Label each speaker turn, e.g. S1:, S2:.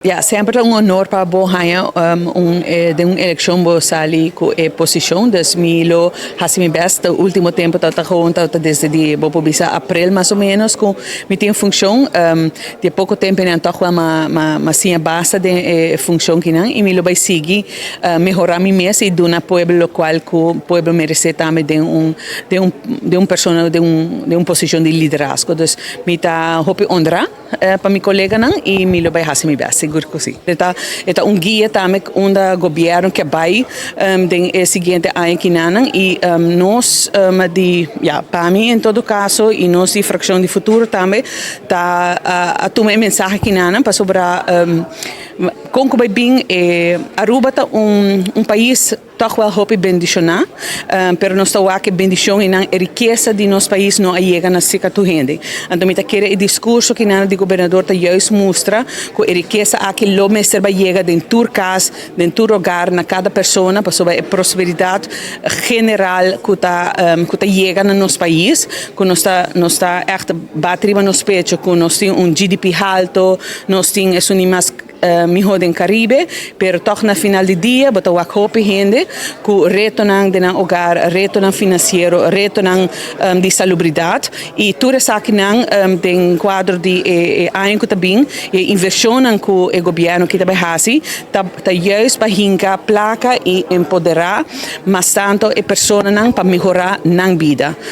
S1: Ja, semper ta un honor pa bo haña den un eleccion bo sali cu e posicion, dus mi lo haci mi best. Ultimo tempo ta gewoon ta desde di, bo por bisa, april mas o menos cu mi tin funcion. Di poco tempo nan toch wel m'a siña basta den e funcion akinan y mi lo bay sigui mehora mi mes y duna pueblo locual cu pueblo merece tambe den un persona den un posicion di liderazgo. Dus mi ta hopi honra pa mi coleganan y mi lo bay haci mi best, sigur cu si. E ta un guia tambe unda gobierno kier bay den e siguiente aña akinan y nos di, ja, pa mi en todo caso y nos di fraccion di Futuro tambe ta a tuma e mensahe akinan pasobra con cu bay bin, Aruba ta un pais toch wel hopi bendiciona, pero nos ta wak e bendicion y e rikesa di nos pais no a yega na serca tur hende. Anto mi ta kere e discurso akinan di gobernador ta juist mustra cu e rikesa aki lo mester bay yega den tur cas, den tur hogar, na cada persona, pasobra e prosperidad general cu ta yega na nos pais, cu nos ta echt bati riba nos pecho, cu nos tin un GDP halto, nos tin esun mas miho den Caribe, pero toch na final di dia, bo ta wak hopi hende cu retonan den nan hogar, retonan financiero, retonan di salubridad y tur esakinan den cuadro di aña cu ta bin, e inversion cu e gobierno aki ta bay haci, ta juist pa hinca placa y empodera mas tanto e personanan pa mehora nan bida.